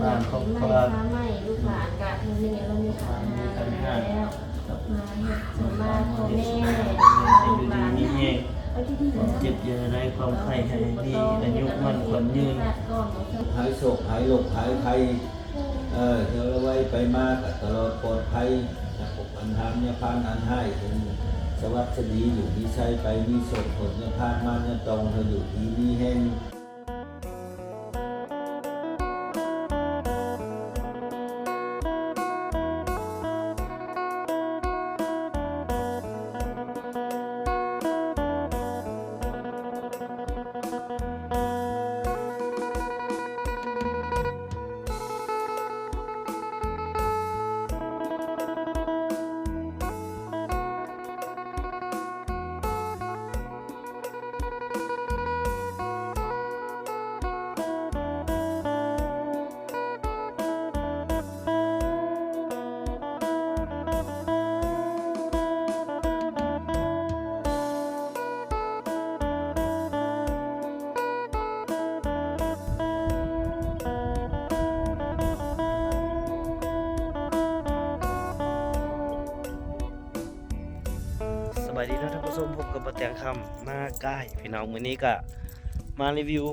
ບ້ານຄອບຄົວ ໄມ້ ລູກຫຼານກະເພິ່ນມີອັນມີຄັນຫາແລ້ວ ມາເຮັດສົມມາພໍ່ແມ່ ຢູ່ດີມີແຮງ ຄວາມເຈັບຢ່າໄດ້ ຄວາມໄຂ້ໃຫ້ມີອາຍຸໝັ້ນຂວັນຍືນ ຫາຍໂສກຫາຍໂລກຫາຍໄພ ເອີ ເດີນໄວໄປມາກະຕະຫຼອດປອດໄພ ຈາກພວກອັນຫາມຍາພານອັນຮ້າຍ ເຖິງສະຫວັດສະດີ ຢູ່ມີໄຊໄປ ມີໂຊກພົ້ນຍາພານມານຍາຕອງ ໃຫ້ຢູ່ດີມີແຮງ. ສະບາຍດີເນາະທ່ານຜູ້ຊົມ, ພົບກັບບ່າວແຕງຄຳນາກາຍ ພີ່ນ້ອງ. ມື້ນີ້ກະມາຣີວິວ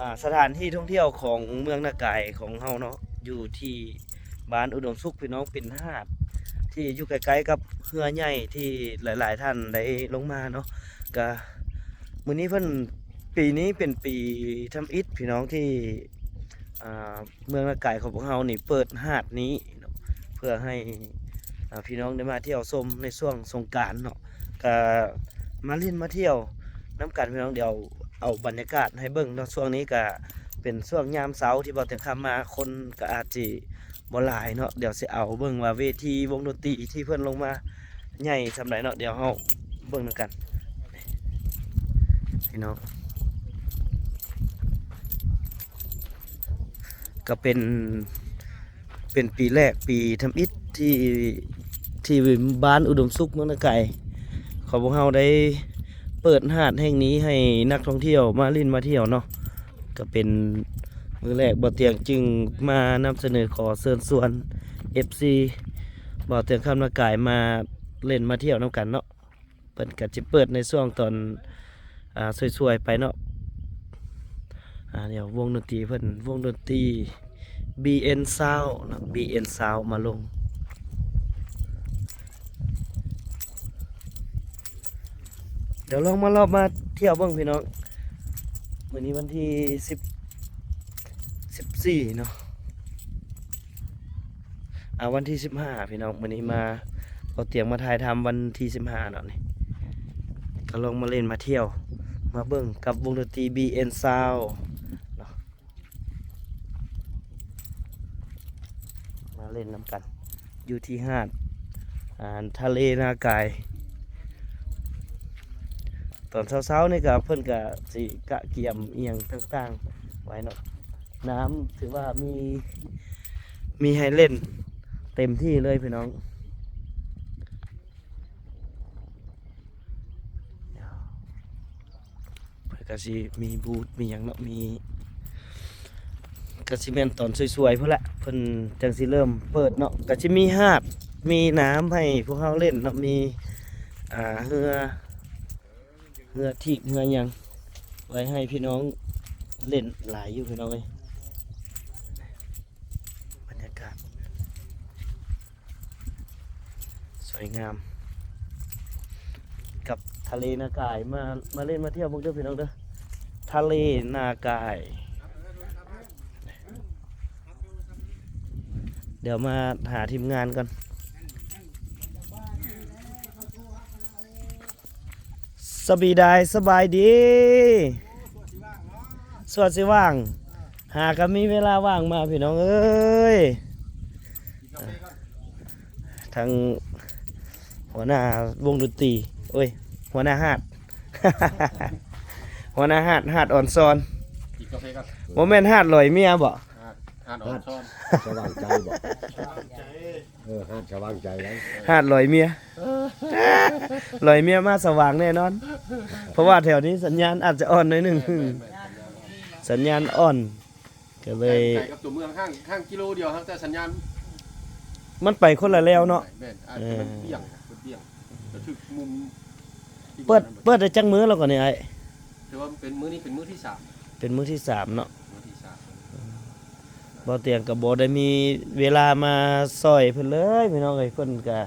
ອ່າ ສະຖານທີ່ທ່ອງທ່ຽວຂອງເມືອງນາກາຍຂອງເຮົາເນາະ, ຢູ່ທີ່ບ້ານອຸດົມສຸກ ພີ່ນ້ອງ. ເປັນຫາດທີ່ຢູ່ໃກ້ໆກັບເຮືອໃຫຍ່ທີ່ຫຼາຍໆທ່ານໄດ້ລົງມາເນາະ. ກະມື້ນີ້ເພິ່ນ ປີນີ້ເປັນປີທຳອິດ ພີ່ນ້ອງ, ທີ່ ອ່າ ເມືອງນາກາຍຂອງພວກເຮົານີ້ເປີດຫາດນີ້ເນາະ ເພື່ອໃຫ້ ອ່າ ພີ່ນ້ອງໄດ້ມາທ່ຽວຊົມໃນຊ່ວງສົງການເນາະ. ກະມາຫຼິ້ນມາທ່ຽວນຳກັນ ພີ່ນ້ອງ. ດຽວເອົາບັນຍາກາດໃຫ້ເບິ່ງເນາະ. ຊ່ວງນີ້ກະເປັນຊ່ວງຍາມເຊົ້າທີ່ບ່າວແຕງຄຳມາ ຄົນກະອາດຊິບໍ່ຫຼາຍເນາະ. ດຽວຊິເອົາເບິ່ງວ່າເວທີວົງດົນຕີທີ່ເພິ່ນລົງມາໃຫຍ່ສ່ຳໃດເນາະ. ດຽວເຮົາເບິ່ງນຳກັນ ພີ່ນ້ອງ. ກະເປັນ ເປັນປີແລກ ປີທຳອິດທີ່ ທີ່ບ້ານອຸດົມສຸກ ເມືອງນາກາຍ ຂອງພວກເຮົາໄດ້ເປີດຫາດແຫ່ງນີ້ໃຫ້ນັກທ່ອງທ່ຽວມາຫຼິ້ນມາທ່ຽວເນາະ. ກະເປັນມື້ແລກ ບ່າວຕຽງຈຶ່ງມານຳສະເໜີ ຂໍເຊີນຊວນເອັຟຊີບ່າວຕຽງຄຳນາກາຍ ມາຫຼິ້ນມາທ່ຽວນຳກັນເນາະ. ເພິ່ນກະຊິເປີດໃນຊ່ວງຕອນ ອ່າ ສວຍໆໄປເນາະ. ອ່າ ດຽວວົງດົນຕີເພິ່ນ ວົງດົນຕີ ບີເອັນ ຊາວ ເນາະ ບີເອັນ ຊາວ ມາລົງ. ດຽວລອງມາລອບມາທ່ຽວເບິ່ງ ພີ່ນ້ອງ. ມື້ນີ້ວັນທີສິບ ສິບສີ່ເນາະ. ອ່າ ວັນທີສິບຫ້າ ພີ່ນ້ອງ, ມື້ນີ້ມາ ເອົາຕຽງມາຖ່າຍທຳວັນທີສິບຫ້າເນາະ. ນີ້ກະລອງມາຫຼິ້ນມາທ່ຽວ ມາເບິ່ງກັບວົງດົນຕີ ບີເອັນ ຊາວ ເນາະ, ມາຫຼິ້ນນຳກັນຢູ່ທີ່ຫາດ ອ່າ ທະເລນາກາຍ. ຕອນເຊົ້າໆນີ້ກະ ເພິ່ນກະຊິກະກຽມອີ່ຫຍັງຕ່າງໆໄວ້ເນາະ. ນ້ຳຖືວ່າມີ ມີໃຫ້ຫຼິ້ນເຕັມທີ່ເລີຍ ພີ່ນ້ອງ. ເພິ່ນກະຊິມີບູດມີຫຍັງເນາະ, ມີ ກະຊິແມ່ນຕອນສວຍໆພຸ້ນແຫຼະ ເພິ່ນຈັ່ງຊິເລີ່ມເປີດເນາະ. ກະຊິມີຫາດ ມີນ້ຳໃຫ້ພວກເຮົາຫຼິ້ນເນາະ, ມີ ອ່າ ເຮືອ ເຮືອຖີບເຮືອຫຍັງໄວ້ໃຫ້ພີ່ນ້ອງຫຼິ້ນຫຼາຍຢູ່ ພີ່ນ້ອງເອີຍ. ບັນຍາກາດສວຍງາມກັບທະເລນາກາຍ. ມາ ມາຫຼິ້ນມາທ່ຽວເບິ່ງເດີ ພີ່ນ້ອງເດີ ທະເລນາກາຍ. ດຽວມາຫາທີມງານກ່ອນ. ສະບາຍດີ ສະບາຍດີ. ສ່ວນຊິວ່າງ ຫາກະມີເວລາວ່າງມາ ພີ່ນ້ອງເອີຍ. ທາງຫົວໜ້າວົງດົນຕີ ໂອ້ຍ ຫົວໜ້າຫາດ ຫົວໜ້າຫາດ ຫາດອອນຊອນ. ກິນກາເຟກ່ອນ. ບໍ່ແມ່ນຫາດລອຍເມຍບໍ? ຫາດ ຫາດອອນຊອນ. ສະຫວ່າງໃຈບໍ? ເອີ ຫາດສະຫວ່າງໃຈໄດ໋ ຫາດລອຍເມຍ ລອຍເມຍມາສະຫວ່າງແນ່ນອນ ເພາະວ່າແຖວນີ້ສັນຍານອາດຈະອ່ອນໜ້ອຍໜຶ່ງ ສັນຍານອ່ອນ. ກໍເລີຍ ແຕ່ໄກກັບຕົວເມືອງ ຫ່າງ ຫ່າງກິໂລດຽວ ຫາກແຕ່ສັນຍານ ມັນໄປຄົນລະແລວເນາະ. ແມ່ນ ອາດຈະມັນ ເອີ ບ່ຽງ ເພິ່ນບ່ຽງ ກໍຖືກມຸມທີ່ ເປີດ ເປີດໄດ້ຈັກມື້ແລ້ວກໍນີ້ອ້າຍ? ຖືວ່າເປັນມື້ນີ້ເປັນມື້ທີສາມ ເປັນມື້ທີສາມເນາະ ມື້ທີສາມ. ບໍ່ຕຽງກໍບໍ່ໄດ້ມີເວລາມາຊ່ອຍເພິ່ນເລີຍພີ່ນ້ອງເອີຍ. ເພິ່ນກໍ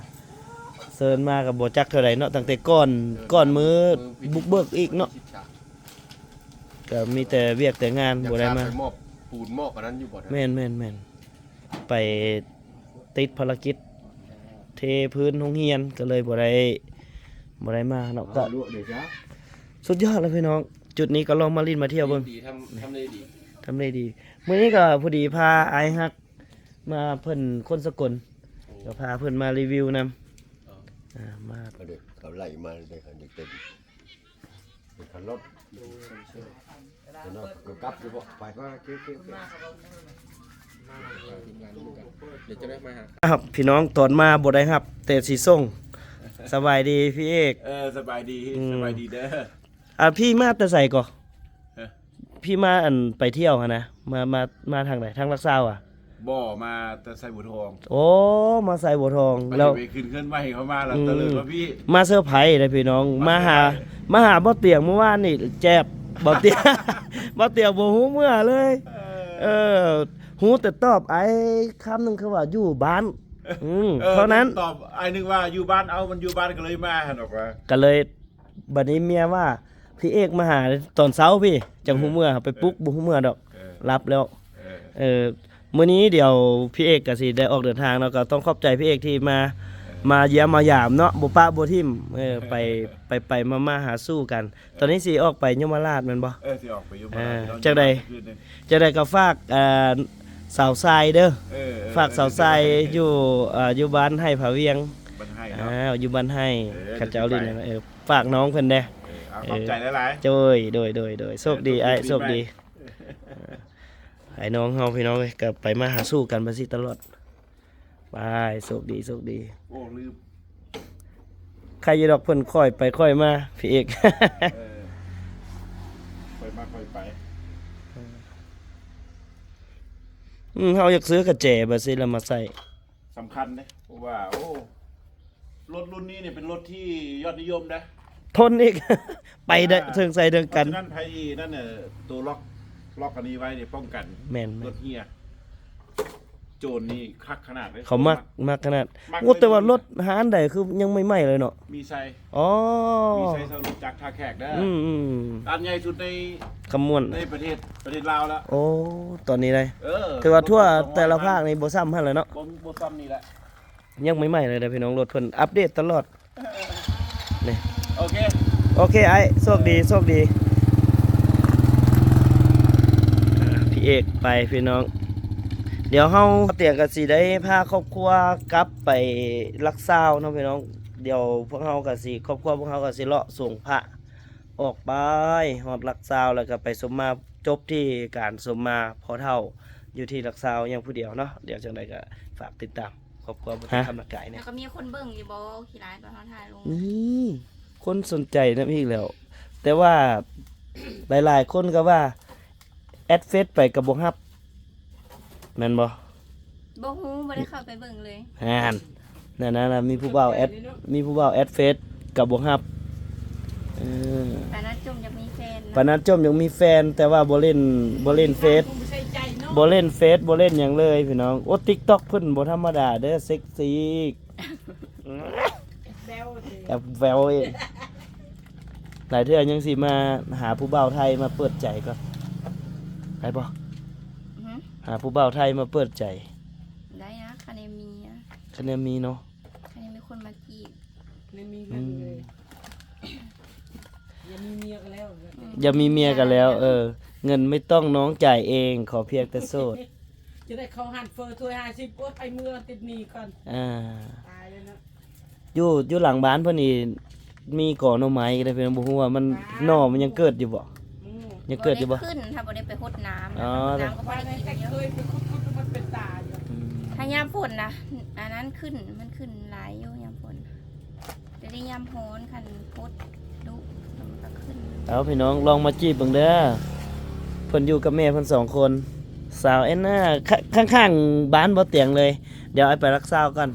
ເຊີນມາກໍບໍ່ຈັກເທົ່າໃດເນາະ ຕັ້ງແຕ່ກ່ອນ ເອີ ກ່ອນມື້ບຸກເບີກອີກເນາະ ສິບສາມ ກໍມີແຕ່ວຽກແຕ່ງານ ຍັງ ບໍ່ໄດ້ມາ ໄປມອບປູນມອບອັນນັ້ນຢູ່ບໍ່? ແມ່ນໆໆ ໄປຕິດພາລະກິດເທພື້ນໂຮງຮຽນ ກໍເລີຍບໍ່ໄດ້ ບໍ່ໄດ້ມາເນາະ. ກໍ ເອົາລວກເດ້ຈ້າ ສຸດຍອດແລ້ວພີ່ນ້ອງ. ຈຸດນີ້ກໍລອງມາຫຼິ້ນມາທ່ຽວເບິ່ງ ດີ ທຳ ທຳເລດີ ທຳເລດີ. ມື້ນີ້ກໍພໍດີພາອ້າຍຮັກມາ ເພິ່ນຄົນສະກົນ ໂອ້ ກໍພາເພິ່ນມາຣີວິວນຳ. ເອີ ອ່າ ມາ ເຂົາໄລ່ມາເດ້ ເຂົາເຕັມ ເປັນຄັນລົດ ເປັນເນາະ ກໍກັບຢູ່ບໍ່ ໄປ ໄປ ໂອເຄ ໂອເຄ ໂອເຄ ມາ ມາ ມາ ທີມງານນຳກັນ ດຽວຈະໄດ້ມາຫາ ອ່າ ພີ່ນ້ອງ ຕອນມາບໍ່ໄດ້ຮັບ ແຕ່ຊິສົ່ງ. ສະບາຍດີພີ່ເອກ ເອີ ສະບາຍດີ ອືມ ສະບາຍດີເດີ. ອ່າ ພີ່ມາແຕ່ໃສກໍ? ຮະ? ພີ່ມາ ອັນ ໄປທ່ຽວຫັ້ນນະ ມາ ມາ ມາທາງໃດ? ທາງຫຼັກຊາວຫວາ? ບໍ່ ມາແຕ່ໄຊບົວທອງ. ໂອ້ ມາໄຊບົວທອງ ວ່າ ແລ້ວຊິໄປຂຶ້ນເຮືອນໃໝ່ເຂົາມາ ແລ້ວ ອືມ ຕະເລີດວ່າພີ່ ມາເຊີໄພໄດ໋ພີ່ນ້ອງ. ມາ ມາຫາ ເຊີໄພ ມາຫາບໍ່ຕຽງມື້ວານນີ້ ແຈບ ບໍ່ຕຽງ ບໍ່ຕຽງບໍ່ຮູ້ເມື່ອເລີຍ. ເອີ ເອີ ຮູ້ແຕ່ຕອບອ້າຍຄຳໜຶ່ງ ຄືວ່າຢູ່ບ້ານ ອືມ ເອີ ເທົ່ານັ້ນ ຕອບອ້າຍໜຶ່ງວ່າຢູ່ບ້ານ ເອົ້າ ມັນຢູ່ບ້ານ ກໍເລີຍມາຫັ້ນດອກວ່າ ກໍເລີຍ ບັດນີ້ເມຍວ່າ ພີ່ເອກມາຫາຕອນເຊົ້າພີ້ ຈັ່ງ ເອີ ຮູ້ເມື່ອ ໄປປຸກ ເອີ ບໍ່ຮູ້ເມື່ອດອກ ເອີ ຫຼັບແລ້ວ. ເອີ ເອີ ມື້ນີ້ດຽວພີ່ເອກກໍຊິໄດ້ອອກເດີນທາງເນາະ ກໍຕ້ອງຂອບໃຈພີ່ເອກທີ່ມາ ເອີ ມາຢ້ຽມມາຢາມເນາະ ບໍ່ປະບໍ່ຖິ້ມ. ເອີ ໄປ ໄປໆມາໆຫາສູ່ກັນ. ຕອນນີ້ຊິອອກໄປຍົມມະລາດແມ່ນບໍ່? ເອີ ຊິອອກໄປຍົມມະລາດ ເອີ ພີ່ນ້ອງ ຈັ່ງໃດ ຢູ່ບ້ານຄືນໜຶ່ງ. ຈັ່ງໃດກໍຝາກ ເອີ ສາວຊາຍເດີ ເອີ ເອີ ຝາກສາວຊາຍ ເອີ ຢູ່ ເອີ ຢູ່ບ້ານໄຮ່ຜາວຽງ ບ້ານໄຮ່ເນາະ ອ່າ ຢູ່ບ້ານໄຮ່ ເອີ ເຂົາເຈົ້າຫຼິ້ນ ເອີ ຝາກນ້ອງເພິ່ນແດ່ ເອີ ເອົາ ເອີ ຂອບໃຈຫຼາຍໆ ໂດຍ ໂດຍ ໂດຍ ໂດຍ ໂຊກດີອ້າຍ ໂຊກດີ. ເອີ ອ້າຍນ້ອງເຮົາ ພີ່ນ້ອງເອີຍ ກໍໄປມາຫາສູ່ກັນແບບຊີ້ຕະຫຼອດ. ໄປ ໂຊກດີ ໂຊກດີ. ໂອ້ ລືມ ໃຄຢູ່ດອກ ເພິ່ນຄ່ອຍໄປຄ່ອຍມາ ພີ່ເອກ ເອີ ຄ່ອຍມາຄ່ອຍໄປ. ອືມ ເຮົາຢາກຊື້ກະແຈແບບຊີ້ລະມາໃສ່ ສຳຄັນເດ້ ເພາະວ່າ ໂອ້ ລົດລຸ້ນນີ້ນີ້ເປັນລົດທີ່ຍອດນິຍົມເດ້ ທົນອີກ ໄປໄດ້ ເອີ ເທິງໃສ່ເທິງກັນ. ເພາະສະນັ້ນໃຜນັ້ນ ໂຕລັອກ ລັອກອັນນີ້ໄວ້ນີ້ປ້ອງກັນ ແມ່ນໆ ລົດເຮຍ. ໂຈນນີ້ຄັກຂະໜາດເລີຍ ເຂົາມັກ ໂອ້ ມັກຂະໜາດ. ໂອ້ ແຕ່ວ່າລົດຮ້ານໃດຄືຍັງໃໝ່ໆເລີຍເນາະ ມີໄຊ ອໍ ມີໄຊ ເຊົ່າລົດຈັກທ່າແຂກເດີ. ອືມໆ ຮ້ານໃຫຍ່ສຸດໃນ ຄຳມ່ວນ ໃນປະເທດ ປະເທດລາວແລ້ວ. ໂອ້ ຕອນນີ້ໄດ໋ ເອີ ຖືວ່າທົ່ວແຕ່ລະພາກນີ້ບໍ່ຊ້ຳຫັ້ນແຫຼະເນາະ ບໍ່ ບໍ່ຊ້ຳນີ້ແຫຼະ. ຍັງໃໝ່ໆເລີຍເດີພີ່ນ້ອງ ລົດເພິ່ນອັບເດດຕະຫຼອດ. ນີ້ ໂອເຄ ໂອເຄອ້າຍ ໂຊກດີ ໂຊກດີ. ອ່າ ພີ່ເອກໄປພີ່ນ້ອງ ດຽວເຮົາ ຕຽງກໍຊິໄດ້ພາຄອບຄົວກັບໄປຫຼັກຊາວເນາະພີ່ນ້ອງ. ດຽວພວກເຮົາກໍຊິ ຄອບຄົວພວກເຮົາກໍຊິເລາະສົງພະອອກໄປຮອດຫຼັກຊາວ ແລ້ວກໍໄປສົມມາ ຈົບທີ່ການສົມມາພໍ່ເຖົ້າຢູ່ທີ່ຫຼັກຊາວ ຍັງຜູ້ດຽວເນາະ. ດຽວຈັ່ງໃດກໍຝາກຕິດຕາມ ຄອບຄົວບໍ່ຕິດຄຳນະກາຍນີ້ ແລ້ວກໍມີຄົນເບິ່ງຢູ່ບໍ່? ຂີ້ຮ້າຍຕອນເຮົາຖ່າຍລົງ ນີ້ ຄົນສົນໃຈນຳອີກແລ້ວ ແຕ່ວ່າຫຼາຍໆຄົນກໍວ່າແອັດເຟສໄປກໍບໍ່ຮັບ ແມ່ນບໍ່? ບໍ່ຮູ້ ບໍ່ໄດ້ເຂົ້າໄປເບິ່ງເລີຍ. ຫັ້ນ ນັ້ນນະ ມີຜູ້ບ່າວແອັດ ມີຜູ້ບ່າວແອັດເຟສກໍບໍ່ຮັບ. ເອີ ປານນັ້ນຈົ່ມຢາກມີແຟນເນາະ ປານນັ້ນຈົ່ມຢາກມີແຟນ ແຕ່ວ່າບໍ່ຫຼິ້ນ ບໍ່ຫຼິ້ນເຟສ ບໍ່ຫຼິ້ນເຟສ ບໍ່ຫຼິ້ນຫຍັງເລີຍພີ່ນ້ອງ. ໂອ້ ຕິກຕັອກເພິ່ນບໍ່ທຳມະດາເດີ ເຊັກຊີອີກ ແບວອີກ ຫຼາຍເທື່ອຍັງຊິມາຫາຜູ້ບ່າວໄທມາເປີດໃຈກ່ອນ ໄດ້ບໍ່? ຫື? ຫາຜູ້ບ່າວໄທມາເປີດໃຈ ໄດ້ນະ ຄັນໄດ້ມີອະ ຄັນໄດ້ມີເນາະ ຄັນໄດ້ມີຄົນມາຈີບ ໄດ້ມີເງິນເລີຍ ອືມ ຢ່າມີເມຍກໍແລ້ວ ອືມ ຢ່າມີເມຍກໍແລ້ວ ເອີ ເງິນໄມ່ຕ້ອງ ນ້ອງຈ່າຍເອງ ຂໍພຽງແຕ່ໂສດ. ຈະໄດ້ເຂົ້າຮ້ານເຟີຖ້ວຍຫ້າສິບ ໂອ້ຍ ໄປເມືອຕິດໜີ້ກ່ອນ ອ່າ ຕາຍແລ້ວເນາະ. ຢູ່ ຢູ່ຫຼັງບ້ານເພິ່ນນີ້ມີກໍໜໍ່ໄມ້ເດ້ພີ່ນ້ອງ ບໍ່ຮູ້ວ່າມັນ ຫນ່ອມັນຍັງເກີດຢູ່ບໍ່? ອືມ ຍັງເກີດຢູ່ບໍ່? ບໍ່ໄດ້ຂຶ້ນ ຖ້າບໍ່ໄດ້ໄປຫົດນ້ຳ ອໍ ນ້ຳກໍບໍ່ໄດ້ກິນຢູ່ ເຄີຍໄປຂຸດໆ ມັນເປັນຕາຢູ່ ອືມ ຖ້າຍາມຝົນນະ ອັນນັ້ນຂຶ້ນ ມັນຂຶ້ນຫຼາຍຢູ່ຍາມຝົນ ແຕ່ນີ້ຍາມຮ້ອນ ຄັນປົດດຸ ມັນກໍຂຶ້ນ. ເອົາ ພີ່ນ້ອງລອງມາຈີບເບິ່ງເດີ ເພິ່ນຢູ່ກັບແມ່ເພິ່ນສອງຄົນ ສາວແອນນາ ຂ້າ- ຂ້າງໆບ້ານບໍ່ຕຽງເລີຍ. ດຽວອ້າຍໄປລັກສາວກ່ອນ.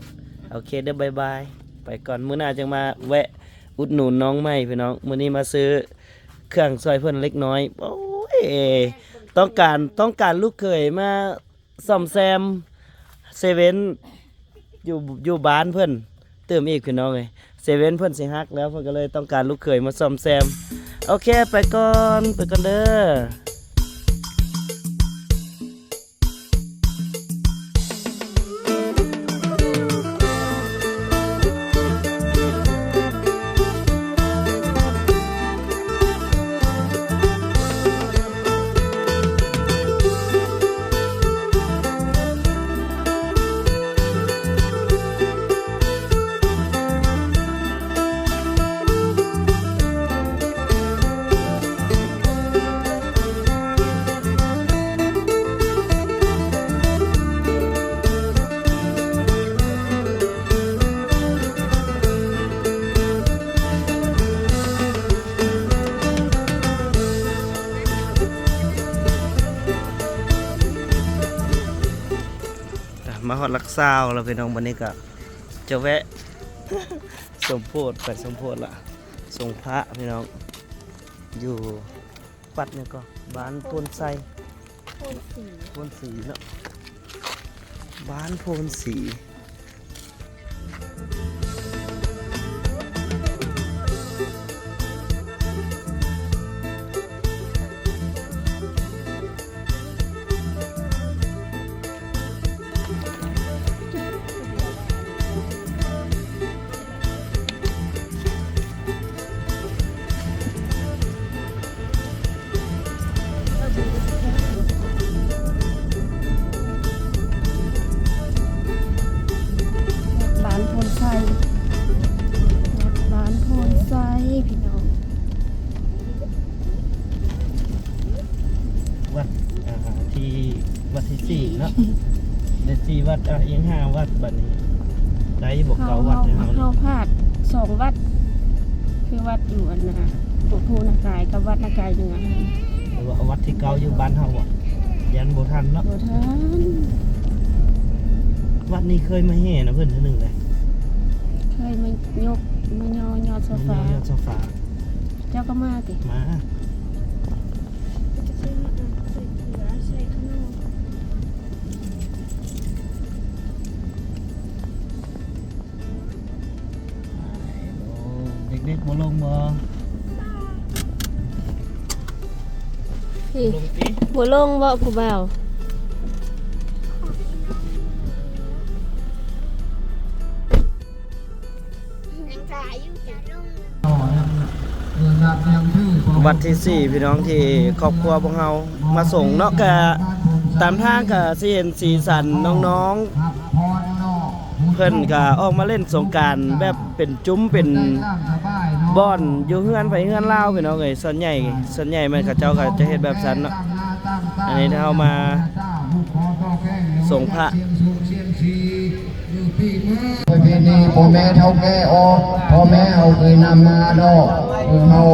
ໂອເຄເດີ ບາຍບາຍ ໄປກ່ອນ. ມື້ໜ້າຈັ່ງມາແວະອຸດໜູນນ້ອງໃໝ່ພີ່ນ້ອງ. ມື້ນີ້ມາຊື້ເຄື່ອງຊ່ອຍເພິ່ນເລັກນ້ອຍ. ໂອ້ຍ ຕ້ອງການ- ຕ້ອງການລູກເຂີຍມາ ສ້ອມແຊມເຊເວັນ ຢູ່- ຢູ່ບ້ານເພິ່ນຕື່ມອີກ ພີ່ນ້ອງເອີຍ. ເຊເວັນເພິ່ນຊິຫັກແລ້ວ ເພິ່ນກໍເລີຍຕ້ອງການລູກເຂີຍມາສ້ອມແຊມ. ໂອເຄ ໄປກ່ອນ ໄປກ່ອນເດີ. ອ່ະ ມາຮອດຫຼັກຊາວແລ້ວພີ່ນ້ອງ. ບັດນີ້ກໍຈະແວະ ສົມໂພດ ໄປສົມໂພດລະ ສົງພະພີ່ນ້ອງ ຢູ່ວັດຫຍັງກໍ ບ້ານໂພນໄຊ ໂພນສີ ໂພນສີເນາະ ບ້ານໂພນສີ. ວັດບ້ານໂພນໄຊ ວັດບ້ານໂພນໄຊພີ່ນ້ອງ. ວັດ ອ່າ ທີ່ ວັດທີສີ່ເນາະ ໄດ້ສີ່ວັດ ອ່າ ອີກຫ້າວັດ ບັດນີ້ໄດ້ຢູ່ບໍ່ ເກົ້າວັດໃນເຮົານີ້ ເຮົາພາດສອງວັດ ຄືວັດຢູ່ອັນນ່າ ໂພນນາກາຍກັບວັດນາກາຍເໜືອ. ແຕ່ວ່າວັດທີເກົ້າຢູ່ບ້ານເຮົາບໍ່ ຢ້ານບໍ່ທັນເນາະ ບໍ່ທັນ. ວັດນີ້ເຄີຍມາແຫ່ນຳເພິ່ນເທື່ອໜຶ່ງແລ້ວ ເຄີຍມາຍົກ ມາຍໍຍອດໂຊຟາ ມາຍໍຍອດໂຊຟາ. ເຈົ້າກໍມາຕິ? ມາ. ເດັກໆບໍ່ລົງບໍ່? ນີ້ ບໍ່ລົງບໍ່ຜູ້ບ່າວ? ວັດທີສີ່ ພີ່ນ້ອງ ທີ່ຄອບຄົວພວກເຮົາມາສົ່ງເນາະ ກະຕາມທາງກະຊິເຫັນສີສັນນ້ອງໆ ເພິ່ນກະອອກມາຫຼິ້ນສົງການແບບເປັນຈຸ້ມເປັນບ່ອນ ຢູ່ເຮືອນໃຜເຮືອນລາວ ພີ່ນ້ອງເອີຍ. ສ່ວນໃຫຍ່ ສ່ວນໃຫຍ່ແມ່ນເຂົາເຈົ້າກະຈະເຮັດແບບຊັ້ນເນາະ. ອັນນີ້ເຮົາມາສົງພະ ປະເພນີພໍ່ແມ່ເຖົ້າແກ່ອອກ ພໍ່ແມ່ເຮົາເຄີຍນຳມາເນາະ ເອີ ເຮົາ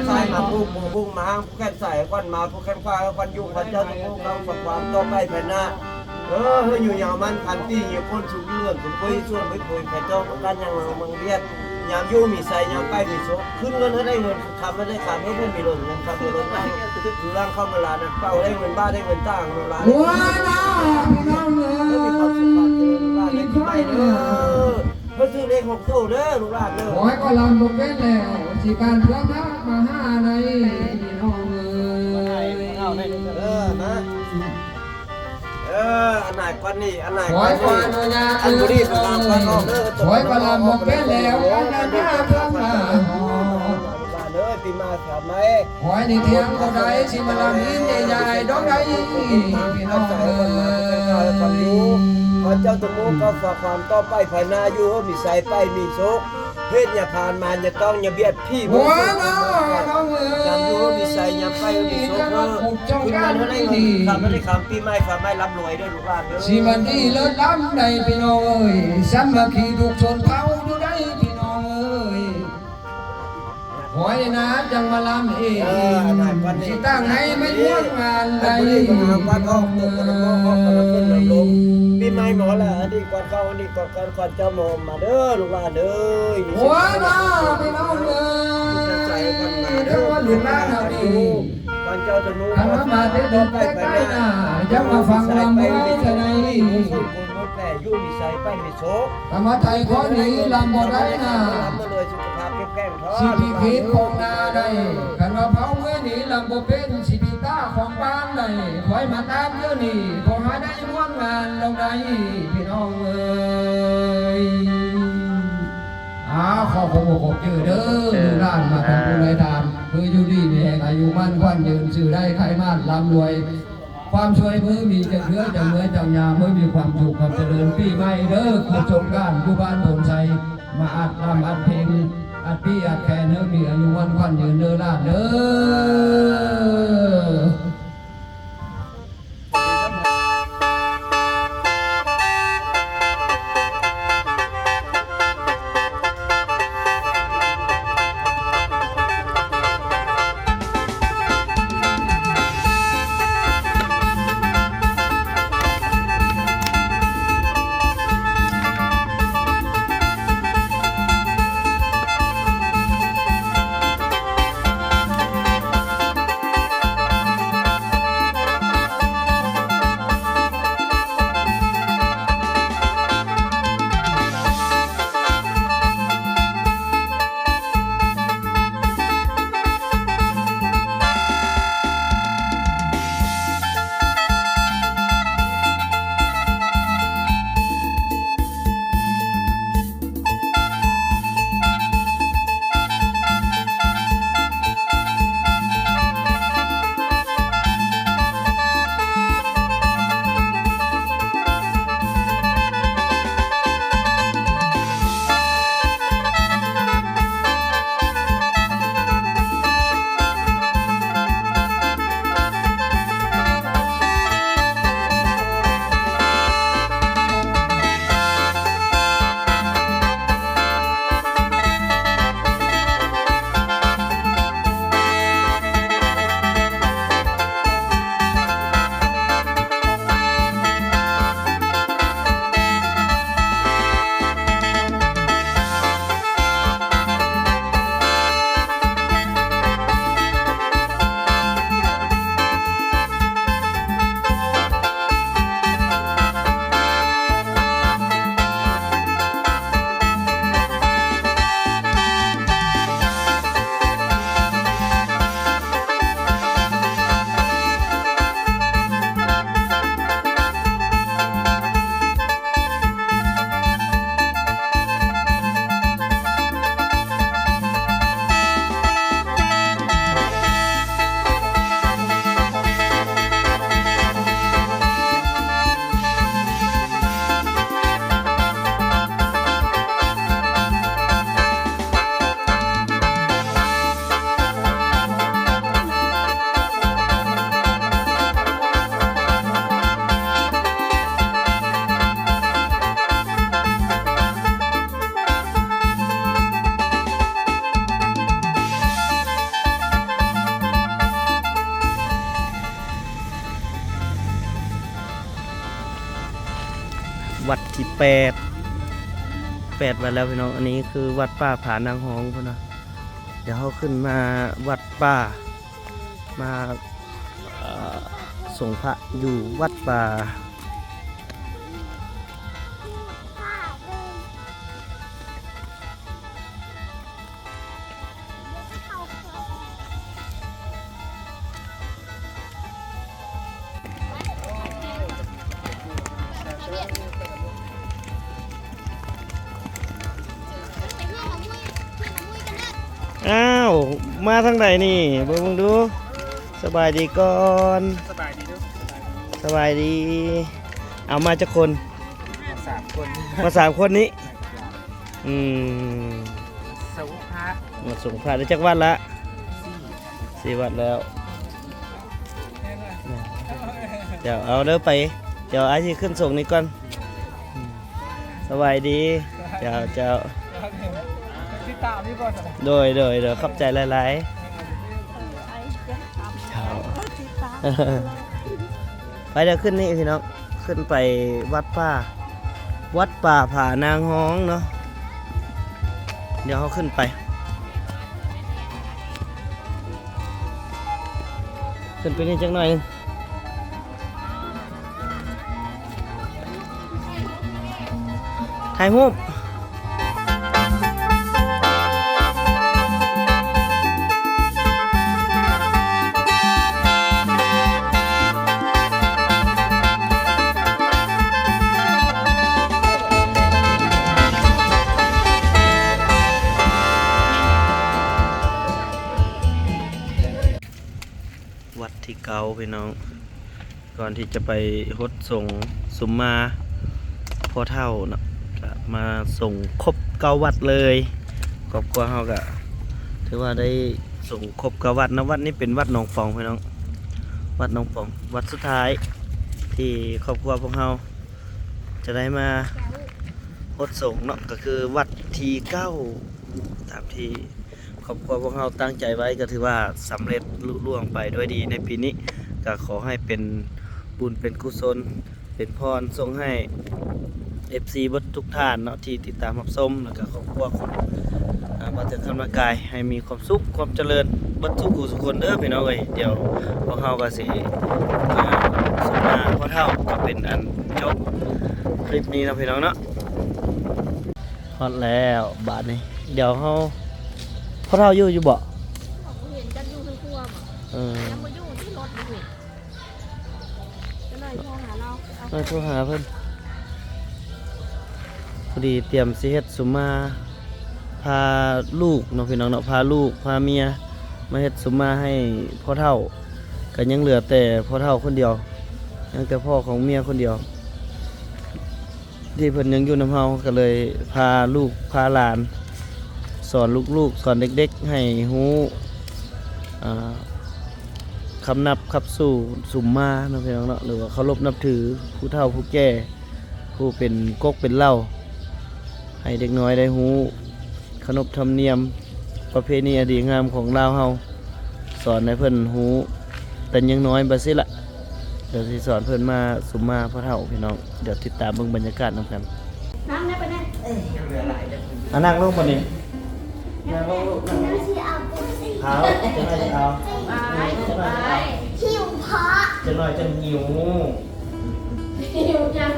ໃສ່ມາຜູ້ ຜູ້ບຸກມາຫາງ ຜູ້ແຂນຊ້າຍໃຫ້ຂວັນມາ ຜູ້ແຂນຂວາໃຫ້ຂວັນຢູ່ ຂໍເຈົ້າຈົ່ງຄຸ້ມຄອງ ຝາກຄວາມຕໍ່ໄປພາຍໜ້າ ເອີ ໃຫ້ຢູ່ຍາວໝັ້ນພັນປີ ມີຄວາມສຸກຢູ່ເຮືອນສຸກຄົນ ສ່ວນໄປປຸຍໃຜເຈົ້າປະການຫຍັງເມືອງວຽດ ຍາມຢູ່ມີໄຊ ຍາມໄປມີໂຊກ ຂຶ້ນເງິນໃຫ້ໄດ້ເງິນ ຄຳໃຫ້ໄດ້ຄຳ ໃຫ້ຜູ້ມີລົດເງິນ ຄຳມີລົດງາມ ຢູ່ຫຼັງເຂົ້າມາລານ ເປົ່າໄດ້ເງິນບາດ ໄດ້ເງິນຕາງເງິນລານ ໂອ້ຍ ນ້າ ພີ່ນ້ອງເອີຍ ໃຫ້ມີຄວາມສຸກຄວາມຈະເລີນ ໃຫ້ໄດ້ປີໃໝ່ເດີ ໃຫ້ຖືກເລກຫົກໂຕເດີ ລູກຫຼານເດີ ຂໍໃຫ້ກະລຳບົກເວັນແລ້ວ ຊິການເພື່ອພະມະຫາໃນ ພີ່ນ້ອງເອີຍ ເອີ ນະ. ເອີ ອັນໃດກ່ອນນີ້ ອັນໃດກ່ອນນີ້ ອັນບໍ່ດີ ຕ້ອງການກ່ອນເນາະ ເອີ ຂໍໃຫ້ກະລຳບົກເວັນແລ້ວ ອັນນັ້ນນະ ເພື່ອມາ ເອີ ປີໃໝ່ ສາມໃໝ່ ຂໍໃຫ້ໄດ້ທ່ຽງເທົ່າໃດ ຊິມາລຳອິນໃຫຍ່ໆ ດອກໃດ ພີ່ນ້ອງເອີຍ ຂໍເຈົ້າຕົວໝູ່ກໍຝາກຄວາມຕໍ່ໄປພາຍໜ້າຢູ່ ມີໄຊໄປມີໂຊກ ເພດຢ່າຜ່ານມາ ຢ່າຕ້ອງ ຢ່າບຽດຜີ ໂອ້ຍ ນ້ອງເອີຍ ຍາມຢູ່ມີໄຊ ຍາມໄປມີໂຊກເດີ ບຸນງານເຮົາໄດ້ເງິນ ຂ້າມາໄດ້ຂ້າມປີໃໝ່ ຟ້າໃໝ່ລ່ຳລວຍເດີລູກຫຼານເດີ ຊິມາດີເລີດລ້ຳໃດພີ່ນ້ອງເອີຍ ສາມັກຄີທຸກຊົນເຜົ່າຢູ່ໃດພີ່ນ້ອງເອີຍ ຂໍໃຫ້ນາຈັ່ງມາລຳເອງ ເອີ ຊິຕັ້ງໃຫ້ມັນມ່ວນງານໃດ ປີໃໝ່ມາແລ້ວ ອັນນີ້ກ່ອນເຂົ້າ ອັນນີ້ກ່ອນ ກ່ອນເຈົ້າມາໂຮມມາເດີລູກຫຼານເດີ ໂອ້ຍ ນ້ອງພີ່ນ້ອງເອີຍ ໃຈກັນມາເດີ ເຈົ້າວ່າລູກຫຼານເຮົານີ້ ກ່ອນເຈົ້າຈະມາ ຄັນວ່າມາແຕ່ດົນແຕ່ໄກນາ ຢ່າມາຟັງລຳເລີຍຈະໄດ້ ແຕ່ຢູ່ມີໄຊໄປມີໂຊກ ກະມາໄຖ່ຂໍໜີລຳບໍ່ໄດ້ນາ ລຳມາເລີຍ ສຸຂະພາບເຂັ້ມແຂງເທີ້າ ຊິພິພິດຂອງນາໄດ້ ຄັນວ່າເຜົາເມືອໜີລຳບໍ່ເປັນ ຊິພິດຕາຂອງບ້ານໄດ້ ຂ້ອຍມາຕາມດຽວນີ້ ຂໍໃຫ້ໄດ້ຮ່ວມງານລຳໄດ້ ພີ່ນ້ອງເອີຍ ອາ ຂໍຂອບອົກຂອບໃຈເດີ ລູກຫຼານມາທຳບຸນໃຫ້ທານ ເພື່ອຢູ່ດີມີແຮງ ອາຍຸໝັ້ນຂວັນຍືນ ຊື່ໄດ້ໄຄມານ ລ່ຳລວຍ ຄວາມຊ່ວຍມືມີຈາກເຮືອຈາກເມືອຈາກຍາ ເມືອມີຄວາມສຸກຄວາມຈະເລີນ ປີໃໝ່ເດີ ຄົບສົງການຢູ່ບ້ານໂພນໄຊ ມາອັດລຳອັດເພງ ອັດປີອັດແຄນ ເອີ ມີອາຍຸໝັ້ນຂວັນຍືນເດີຫຼານເດີ. ວັດທີແປດ ແປດວັດແລ້ວພີ່ນ້ອງ ອັນນີ້ຄືວັດປ່າຜານາງຮອງພຸ້ນນະ ດຽວເຮົາຂຶ້ນມາວັດປ່າ ມາ ເອີ ສົງພະຢູ່ວັດປ່າ. ອ້າວ ມາທາງໃດນີ້ ເບິ່ງ ເບິ່ງດູ. ສະບາຍດີກ່ອນ. ສະບາຍດີເດີ. ສະບາຍດີ. ເອົາ ມາຈັກຄົນ? ມາສາມຄົນ. ມາສາມຄົນນີ້. ອືມ. ມາສົ່ງພະໄດ້ຈັກວັດລະ? ສີ່ວັດແລ້ວ. ດຽວເອົາເດີໄປ ດຽວອ້າຍຊິຂຶ້ນສົ່ງນີ້ກ່ອນ. ສະບາຍດີ. ເຈົ້າ ເຈົ້າ. ຕິດຕາມຢູ່ບໍ່? ໂດຍ ໂດຍ ໂດຍ ຂອບໃຈຫຼາຍໆ. ເຈົ້າ. ໄປ ດຽວຂຶ້ນນີ້ພີ່ນ້ອງ ຂຶ້ນໄປວັດປ່າ ວັດປ່າຜານາງຮອງເນາະ. ດຽວເຮົາຂຶ້ນໄປ ຂຶ້ນໄປນີ້ຈັກໜ້ອຍໜຶ່ງ. ຖ່າຍຮູບ. ວັດທີເກົ້າ ພີ່ນ້ອງ ກ່ອນທີ່ຈະໄປຫົດສົງສຸມມາພໍ່ເຖົ້າເນາະ ກະມາສົງຄົບເກົ້າວັດເລີຍ. ຄອບຄົວເຮົາກະຖືວ່າໄດ້ສົງຄົບເກົ້າວັດເນາະ. ວັດນີ້ເປັນວັດໜອງປອງ ພີ່ນ້ອງ ວັດໜອງປອງ ວັດສຸດທ້າຍທີ່ຄອບຄົວພວກເຮົາຈະໄດ້ມາຫົດສົງເນາະ ກະຄືວັດທີເກົ້າ ຕາມທີ່ ຄອບຄົວພວກເຮົາຕັ້ງໃຈໄວ້ ກໍຖືວ່າສຳເລັດລຸລ່ວງໄປດ້ວຍດີໃນປີນີ້. ກໍຂໍໃຫ້ເປັນບຸນເປັນກຸສົນ ເປັນພອນສົ່ງໃຫ້ເອັຟຊີເບິດທຸກທ່ານເນາະ ທີ່ຕິດຕາມຮັບຊົມ ແລ້ວກໍຄອບຄົວຂອງ ອາ ບ່າວເຖິງຄຳນາກາຍ ໃຫ້ມີຄວາມສຸກຄວາມຈະເລີນເບິດທຸກຜູ້ທຸກຄົນເດີພີ່ນ້ອງເອີຍ. ດຽວພວກເຮົາກໍຊິ ອາ ມາພໍເທົ່າ ກໍເປັນອັນຈົບຄລິບນີ້ເນາະພີ່ນ້ອງເນາະ. ຮອດແລ້ວບາດນີ້ ດຽວເຮົາ ພໍ່ເຖົ້າຢູ່ ຢູ່ບໍ່? ບໍ່ເຫັນຈັກຢູ່ເຮືອນຄົວບໍ່? ເອີ ຍັງບໍ່ຢູ່ທີ່ລົດຢູ່ນີ້ ຈະໜ້ອຍໂທຫາລາວ ເອົາ ໂທຫາເພິ່ນ. ພໍດີຕຽມຊິເຮັດສຸມມາ ພາລູກເນາະພີ່ນ້ອງເນາະ ພາລູກພາເມຍມາເຮັດສຸມມາໃຫ້ພໍ່ເຖົ້າ ກໍຍັງເຫຼືອແຕ່ພໍ່ເຖົ້າຄົນດຽວ ຍັງແຕ່ພໍ່ຂອງເມຍຄົນດຽວ ທີ່ເພິ່ນຍັງຢູ່ນຳເຮົາ ກໍເລີຍພາລູກພາຫຼານ ສອນລູກໆ ສອນເດັກໆ ໃຫ້ຮູ້ ອ່າ ຄຳນັບຄຳສູ່ສຸມມາເນາະພີ່ນ້ອງເນາະ ຫຼືວ່າເຄົາລົບນັບຖືຜູ້ເຖົ້າຜູ້ແກ່ ຜູ້ເປັນກົກເປັນເຫຼົ່າ ໃຫ້ເດັກນ້ອຍໄດ້ຮູ້ ຂະໜົບທຳນຽມປະເພນີອັນດີງາມຂອງລາວເຮົາ ສອນໃຫ້ເພິ່ນຮູ້ແຕ່ຍັງນ້ອຍບາດຊີ້ລະ. ດຽວຊິສອນເພິ່ນມາສຸມມາພໍ່ເຖົ້າພີ່ນ້ອງ ດຽວຕິດຕາມເບິ່ງບັນຍາກາດນຳກັນ. ນ້ຳໄດ້ປະແດ່? ເອີ ອາ ນັ່ງລົງບາດນີ້ ນັ່ງລົງລູກ ນັ່ງລົງ. ເອົາ ເອົາ ເອົາ ໄປ ໄປ ຫິວເພາະ ຈັກໜ້ອຍຈັ່ງຫິວ. ຫິວຫຍັງ?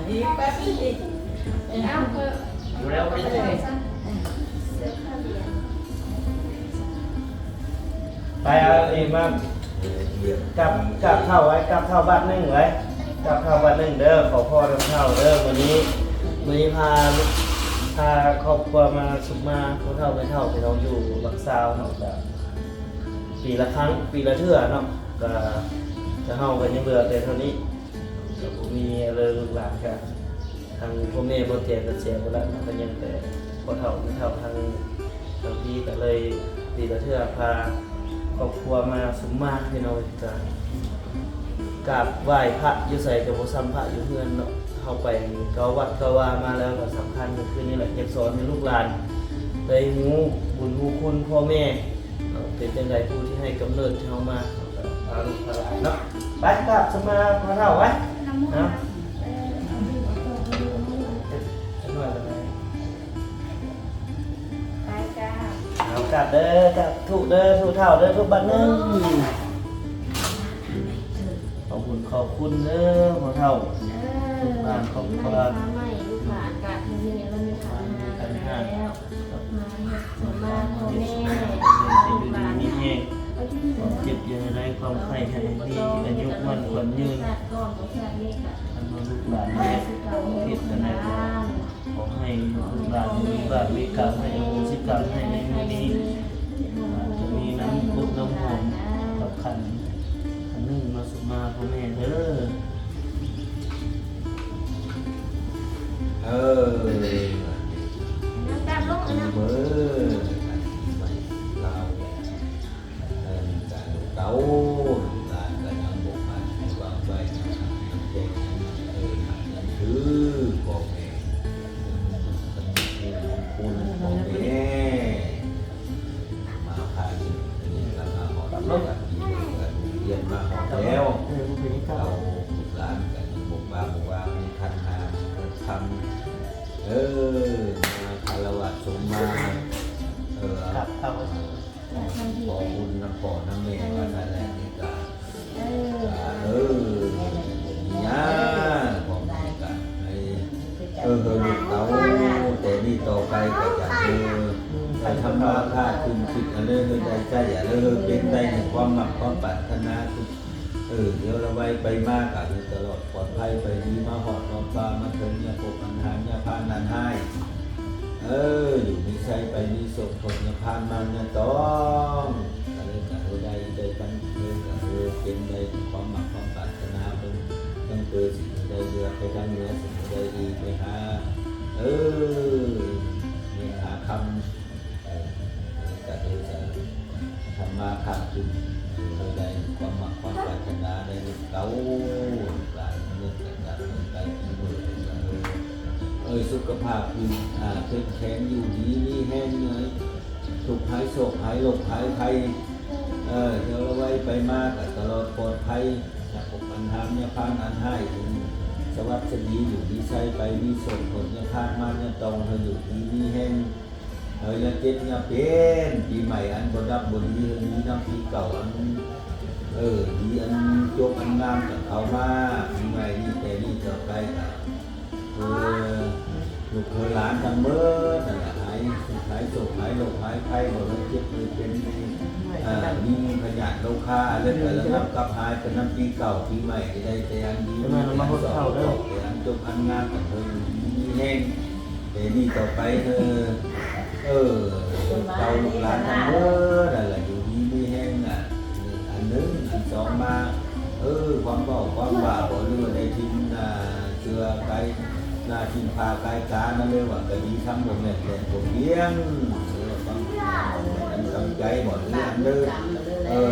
ອີກແປັບໜຶ່ງອີກ. ເອົາ ເອີ ຢູ່ແລ້ວ ໄປເລີຍ. ໄປເອົາອີກມາ ກັບ ກັບເຂົ້າໄວ້ ກັບເຂົ້າບາດໜຶ່ງໄວ້ ກັບເຂົ້າບາດໜຶ່ງເດີ. ຂໍພໍນຳເຖົ້າເດີ ມື້ນີ້ ມື້ນີ້ພາ ພາຄອບຄົວມາສຸມມາພໍ່ເຖົ້າແມ່ເຖົ້າ ພີ່ນ້ອງຢູ່ຫຼັກຊາວເນາະ ກະປີລະຄັ້ງ ປີລະເທື່ອເນາະ ກະ ກະເຮົາກະຍັງເຫຼືອແຕ່ເທົ່ານີ້ ກະບໍ່ມີເລີຍລູກຫຼານ ກະ ທາງພໍ່ແມ່ບໍ່ແຈກະເສຍໄປແລ້ວເນາະ ກະຍັງແຕ່ພໍ່ເຖົ້າແມ່ເຖົ້າ ທາງ ທາງພີ່ກະເລີຍປີລະເທື່ອພາຄອບຄົວມາສຸມມາພີ່ນ້ອງ ກະກາບໄຫວ້ພະຢູ່ໃສກະບໍ່ສ່ຳພະຢູ່ເຮືອນເນາະ. ເຮົາໄປເກົ້າວັດເກົ້າວາມາແລ້ວ ກະສຳຄັນກະຄືນີ້ແຫຼະ ຢາກສອນໃຫ້ລູກຫຼານໄດ້ຮູ້ບຸນຮູ້ຄຸນພໍ່ແມ່ ເປັນຈັ່ງໃດຜູ້ທີ່ໃຫ້ກຳເນີດເຮົາມາ ເຮົາກະພາລູກພາຫຼານເນາະ. ໄປ ກາບສະມາພາເຖົ້າໄວ້ເນາະ ຈັກໜ້ອຍກໍໄດ້. ໄປ ກາບ ເອົາ ກາບເດີ ກາບທຸເດີ ທຸເຖົ້າເດີ ທຸບາດໜຶ່ງ. ຂອບຄຸນ ຂອບຄຸນເດີພໍ່ເຖົ້າ ເອີ ລູກຫຼານຂອບຄຸນ ມາໃໝ່ ລູກຫຼານກະເທົ່ານີ້ແລ້ວ ມີຄັນຫາແລ້ວ ມາເຮັດສວນມາພໍ່ແມ່ ຢູ່ດີມີແຮງ ຄວາມເຈັບຢ່າໃຫ້ໄດ້ ຄວາມໄຂ້ໃຫ້ມີ ອາຍຸໝັ້ນຂວັນຍືນ. ຄັນວ່າລູກຫຼານແມ່ຜິດອັນໃດກໍ ຂໍໃຫ້ລູກຫຼານມີບາບມີກຳ ໃຫ້ອະໂຫສິກຳໃຫ້ໃນມື້ນີ້ ອາດຈະມີນ້ຳອົບນ້ຳຫອມກັບຂັນອັນໜຶ່ງມາສຸມມາພໍ່ແມ່ເດີ. ເອີ ນ້ຳຕານລົງ ເອີ ນ້ຳ ເອີ ເອີ ມາຄາລະວະສົງມາ ເອີ ຂອບຄຸນນຳພໍ່ນຳແມ່ວ່າຊັ້ນແຫຼະ ນີ້ກະ ເອີ ເອີ ມີຫຍັງ ພໍ່ແມ່ກະໃຫ້ ເອີ ເອີ ລູກເຕົ້າ ແຕ່ນີ້ຕໍ່ໄປກະຈະ ເອີ ໃຫ້ທຳມາຄ້າຂຶ້ນ ຄິດອັນໃດ ເອີ ໄດ້ໃຊ້ອັນໃດ ເອີ ເປັນໄດ້ ຄວາມມັກຄວາມປາດຖະໜາ ເອີ ດຽວລະໄວໄປມາກະໃຫ້ຕະຫຼອດປອດໄພໄປດີ ມາຮອດມາປາ ມາເຖິງຍາພົບອັນຫານຍາພານອັນຮ້າຍ ເອີ ຢູ່ມີໄຊໄປມີໂຊກ ພົບຍາພານມານຍາຕອງ ກະເລີຍກະເລີຍໄດ້ ໄດ້ຕັ້ງເລີຍກະເລີຍເປັນໄດ້ຄວາມມັກຄວາມປາດຖະໜາ ເພິ່ນຕັ້ງເຕີຊິໄດ້ເຫຼືອໄປທາງເໜືອ ຊິໄດ້ອີກໄປຫາ ເອີ ເງິນຫາຄຳ ເອີ ກະເລີຍຈະທຳມາຄ້າຂຶ້ນ ເອີ ໃຫ້ໄດ້ຄວາມມັກຄວາມປາດຖະໜາ ໄດ້ລູກເຕົ້າ ລູກຫຼານເງິນກະກະເງິນໄກກິນມື້ ເອີ ເອີ ສຸຂະພາບດີ ອາ ເຂັ້ມແຂງ ຢູ່ດີມີແຮງ ເອີ ທຸກຫາຍໂສກຫາຍໂລກຫາຍໄພ ເອີ ດຽວລະໄວໄປມາກະຕະຫຼອດປອດໄພ ຍາພົບອັນຫານຍາພານອັນຮ້າຍ ເຖິງສະຫວັດສະດີ ຢູ່ມີໄຊໄປມີໂຊກ ພົບຍາພານມານຍາຕອງ ໃຫ້ຢູ່ດີມີແຮງ ເອີ ຢ່າເຈັບຢ່າເປັນ ປີໃໝ່ອັນບໍ່ດັບບໍ່ດີ ໃຫ້ດີນຳປີເກົ່າອັນ ເອີ ດີອັນຈົບອັນງາມກັນເຂົ້າມາ ປີໃໝ່ນີ້ ແຕ່ນີ້ຕໍ່ໄປກະ ເອີ ລູກເອີຍຫຼານທັງໝົດນັ້ນລະ ຫາຍ ຫາຍໂສກຫາຍໂລກຫາຍໄພ ບໍ່ໃຫ້ເຈັບໃຫ້ເປັນ ເອີ ມີພະຍາດໂລຄາ ແລ້ວກະລະງັບກັບຫາຍໄປນຳປີເກົ່າ ປີໃໝ່ນີ້ໄດ້ແຕ່ອັນດີ ມີແຕ່ອັນຊອບ ແຕ່ອັນຈົບອັນງາມກັນເຖິງດີມີແຮງ ແຕ່ນີ້ຕໍ່ໄປ ເອີ ເອີ ເຕົ້າລູກຫຼານທັງໝົດນັ້ນລະ ຢູ່ດີມີແຮງ ອາ ອັນໜຶ່ງ ອັນສອງມາ ເອີ ຄວາມເວົ້າຄວາມວ່າບໍ່ ຫຼືວ່າໄດ້ຖິ້ມ ອາ ເຊື່ອກາຍ ໜ້າຖິ້ມຜ້າກາຍຕານັ້ນເລີຍວ່າກະດີ ທຳບໍ່ແມ່ນແລ້ວບໍ່ພຽງ ເອີ ຄວາມຕັ້ງໃຈບໍ່ ຫຼືອັນເລີຍ ເອີ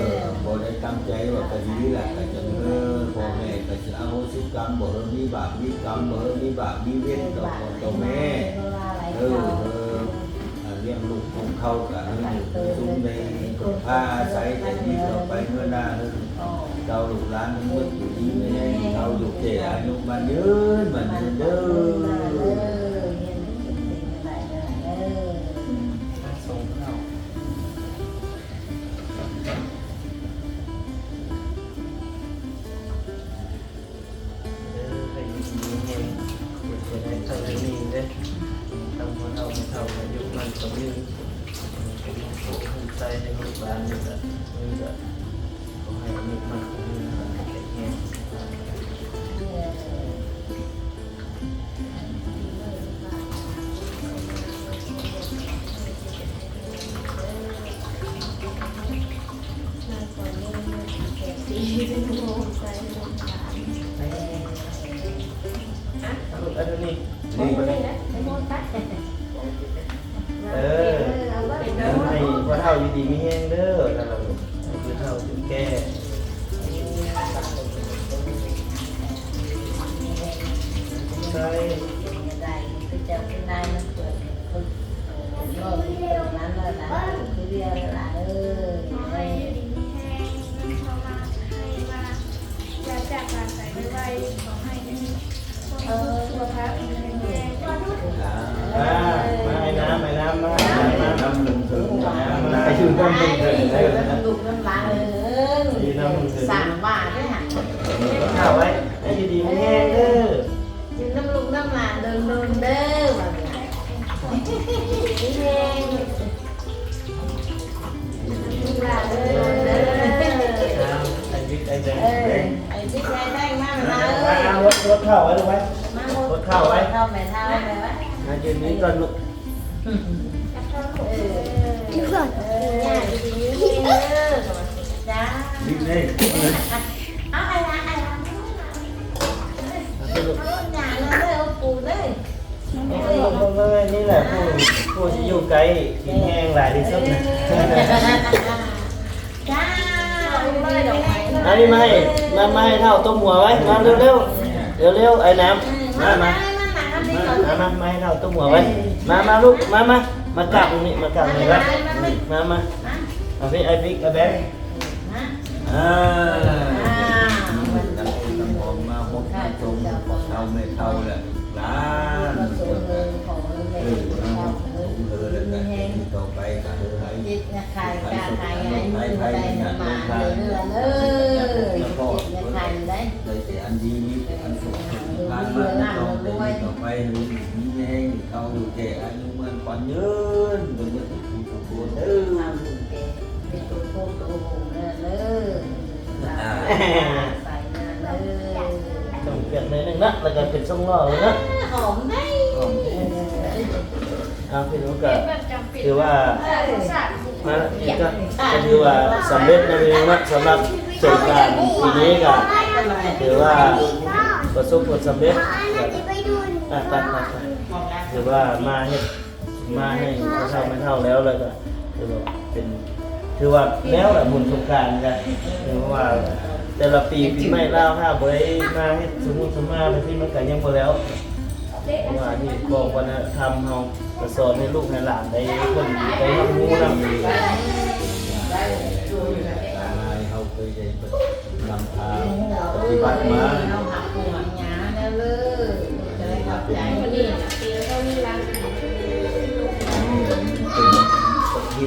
ບໍ່ໄດ້ຕັ້ງໃຈວ່າກະດີລະ ກະຈັ່ງ ເອີ ພໍ່ແມ່ກະຊິອະໂຫສິກຳ ບໍ່ໃຫ້ມີບາບມີກຳ ບໍ່ໃຫ້ມີບາບມີເວນຕໍ່ພໍ່ຕໍ່ແມ່ ເອີ ເອີ ອາ ລ້ຽງລູກປຸງເຂົາກະໃຫ້ຢູ່ສຸກໃນ ເພິ່ງພາອາໄສ ແຕ່ນີ້ຕໍ່ໄປເມື່ອໜ້າ ເອີ ເຈົ້າລູກຫຼານທັງໝົດຢູ່ດີມີແຮງ ເຖົ້າຢູ່ແກ່ອາຍຸໝັ້ນຍືນ ໝັ້ນຍືນເດີ. ເອີ ໃຫ້ຢູ່ດີມີແຮງ ເຮັດໃຫ້ໄດ້ເທົ່ານີ້ເດີ ທາງພໍ່ເຖົ້າແມ່ເຖົ້າອາຍຸໝັ້ນຂວັນຍືນ ໃຫ້ມີໂຊກໃຫ້ໄຊໃຫ້ລູກຫຼານນີ້ກະ ເອີ ກະຂໍໃຫ້ອາຍຸໝັ້ນຂວັນຍືນ ແຂງແຮງ. ເອີ ເອີ ໃຫ້ພໍ່ເຖົ້າຢູ່ດີມີແຮງເດີ ແລ້ວລູກ ໃຫ້ຜູ້ເຖົ້າຜູ້ແກ່ ໃສ່ ເຈົ້າເປັນນາຍມັນເກີດ ເອີ ເອີ ນັ້ນລະນະ ຄືດຽວລະ ເອີ ຂໍໃຫ້ຢູ່ດີມີແຮງ ເງິນເຂົ້າມາໃຫ້ມາ ຢ່າຈາກກັນໄປໄວໆ ຂໍໃຫ້ມີຄວາມສຸກ ສຸຂະພາບແຂງແຮງ. ອ່າ ມາ ອ້າຍນ້ຳ ອ້າຍນ້ຳ ມາ ມາ ມາ ນ້ຳໜຶ່ງເຖິງ ມາ ມາ ໄປຢູ່ນ້ຳໜຶ່ງເຖິງ ໄປຢູ່ນ້ຳລູກນ້ຳຫຼານເອີຍ ຢູ່ນ້ຳໜຶ່ງເຖິງ ສ້າງວ່າເດ້ຫະ ເຂົ້າໄວ້ ໃຫ້ຢູ່ດີມີແຮງເດີ. ຢູ່ນຳລູກນຳຫຼານດົນໆເດີ ວ່າແມ່ນ ມີແຮງ ລູກຫຼານເດີ ເດີ ອ້າຍບິກອ້າຍແບງ ເອີ ອ້າຍບິກອ້າຍແບງ ມາ ມາເອີຍ ມາ ມາ ຫົດ ຫົດເຂົ້າໄວ້ລູກໄວ້ ມາຫົດ ຫົດເຂົ້າໄວ້ ເຂົ້າແມ່ເຖົ້າໄວ້ໄວ້ ມາຢືນນີ້ກ່ອນລູກ ເອີ ເອີ ຍ່າຢູ່ດີມີແຮງເດີ ຈ້າ ບິກເດ້ ເອົາ ອ້າຍລະ ອ້າຍລະ ເອົາ ຍ່າເດີ ເອົາປູເດີ ເອີ ເບິ່ງເລີຍ ນີ້ແຫຼະຜູ້ ຜູ້ຊິຢູ່ໃກ້ ກິນແຮງຫຼາຍທີ່ສຸດນະ ເອີ ຈ້າ ເອົານີ້ມາໃຫ້ ມາ ມາໃຫ້ເຖົ້າຕົບຫົວໄວ້ ມາເລັວໆ ເລັວໆ ອ້າຍນ້ຳ ມາ ມາ ມາ ມາໃຫ້ເຖົ້າຕົບຫົວໄວ້ ມາ ມາລູກ ມາ ມາ ມາກາບນີ້ ມາກາບນີ້ໄວ້ ມາ ມາ ເອົາພີ້ ອ້າຍບິກ ອ້າຍແບງ ອ່າ ອ່າ ຕັ້ງອົງຕັ້ງອອມມາຫົດມາຊົງພໍ່ເຖົ້າແມ່ເຖົ້າແຫຼະຫຼານ ຂໍໃຫ້ມີຄວາມສຸກ ແກ່ອາຍຸໝັ້ນຂວັນຍືນ ເບິ່ງເບິ່ງຜູ້ທຸກຄົນເດີ ເປັນໂຕໂຕໂຕເດີ ເດີ ອ່າ ໃສ່ເດີ ເດີ ຕ້ອງປຽກໜ້ອຍໜຶ່ງນະ ແລ້ວກໍເປັນຊົງຫຼໍ່ເລີຍນະ ຫອມໄດ໋ ຫອມ ເອົາ ພີ່ນ້ອງກໍຖືວ່າ ມາອີກກໍ ກໍຖືວ່າສຳເລັດແລ້ວເນາະ ສຳລັບສົງການປີນີ້ກໍຖືວ່າປະສົບຜົນສຳເລັດ ໄປ ໄປ ໄປ ຖືວ່າມາເຮັດ ມາໃຫ້ຜູ້ເຖົ້າແມ່ເຖົ້າແລ້ວ ແລ້ວກໍຖືວ່າເປັນ ຖືວ່າແລ້ວແຫຼະບຸນສົງການກໍ ຖືວ່າແຕ່ລະປີ ປີໃໝ່ລາວຖ້າບໍ່ໄດ້ມາເຮັດສະມຸດສະໝາແບບນີ້ ມັນກໍຍັງບໍ່ແລ້ວ ເພາະວ່ານີ້ກໍວັດທະນະທຳເຮົາ ກໍສອນໃຫ້ລູກໃຫ້ຫຼານໄດ້ຄົນໄດ້ຮັບຮູ້ນຳ ເຮົາເຄີຍໄດ້ນຳພາປະຕິບັດມາ ເຮົາຮັກຜູ້ຮັກຍາແລ້ວເລີຍ ຈະໄດ້ຂອບໃຈ ເປັນປະເພ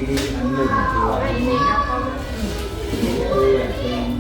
ນີອັນໜຶ່ງທີ່ວ່າ ເປັນ